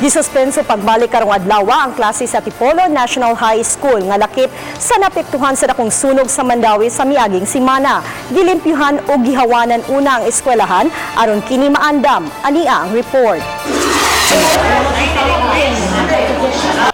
Gisuspenso pagbalik karong adlaw ang klase sa Tipolo National High School nga lakip sa naapektuhan sa dakong sunog sa Mandaue sa miaging simana. Gilimpyuhan o gihawanan una ang eskwelahan aron kini maandam. Ania ang report.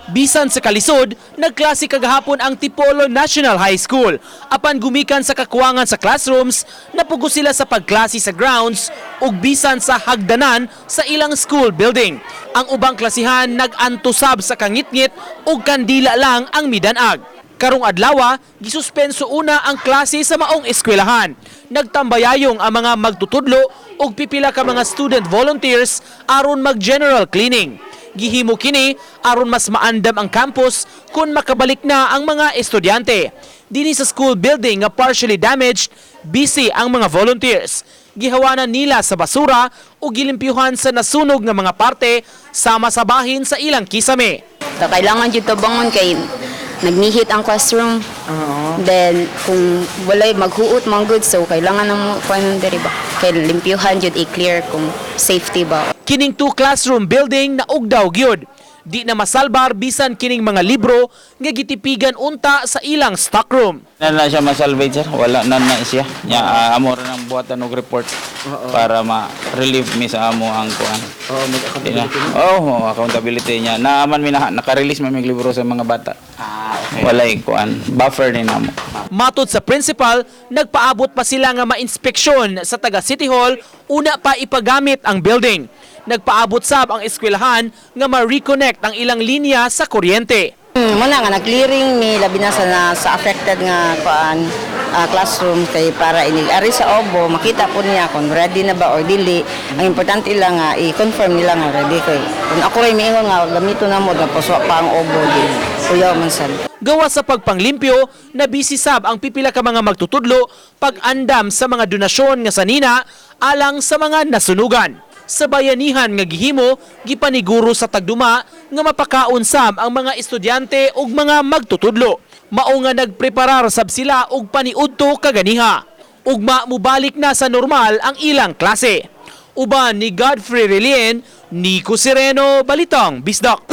Bisan sa kalisod, nagklase kagahapon ang Tipolo National High School. Apan gumikan sa kakuwangan sa classrooms, napugos sila sa pagklase sa grounds ug bisan sa hagdanan sa ilang school building. Ang ubang klasihan nag-antusab sa kangitngit ug kandila lang ang midanag. Karong adlawa, gisuspenso una ang klase sa maong eskwelahan. Nagtambayayong ang mga magtutudlo ug pipila ka mga student volunteers aron mag-general cleaning. Gihimo kini aron mas maandam ang campus kung makabalik na ang mga estudyante. Dini sa school building nga partially damaged, busy ang mga volunteers. Gihawanan nila sa basura o gilimpyuhan sa nasunog nga mga parte sama sa bahin sa ilang kisame. So, kailangan jud bangon kay nagnihit ang classroom. Then kung walay maghuot man gud, so kailangan namo kuan diri ba. Kay limpyuhan jud, i-clear kung safety ba. Kining two classroom building na ugdaw gyud. Di na masalbar bisan kining mga libro nga gitipigan unta sa ilang stockroom. Na na siya masalvage, sir. Wala na na siya. Nya amo ra nang buhatan og report para ma-relieve mi sa amo ang kuan. Oo, mag-accountability. Oh, accountability niya. Naaman mi na naka-release man mig libro sa mga bata. Walay kuan. Buffer ni namo. Matod sa principal, nagpaabot pa sila nga mainspeksyon sa taga City Hall una pa ipagamit ang building. Nagpaabot sab ang eskwelahan nga ma-reconnect ang ilang linya sa kuryente. Muna nga nag-clearing mi labi na sa affected nga kuan classroom kay para inig ari sa obo makita po niya kung ready na ba or dili. Ang importante lang nga i-confirm nila nga ready kay kung ako ray miingon nga gamito na mo tapos wa pa ang obo di kuyaw man sad. Gawa sa pagpanglimpyo, nabisi sab ang pipila ka mga magtutudlo pag-andam sa mga donasyon nga sanina alang sa mga nasunugan. Sa bayanihan nga gihimo, gipaniguro sa tagduma nga mapakaon sab ang mga estudyante ug mga magtutudlo. Mao nga nagpreparar sab sila og paniudto kaganiha. Ugma mubalik na sa normal ang ilang klase. Uban ni Godfrey Relien, Nico Sereno, Balitang Bisdak.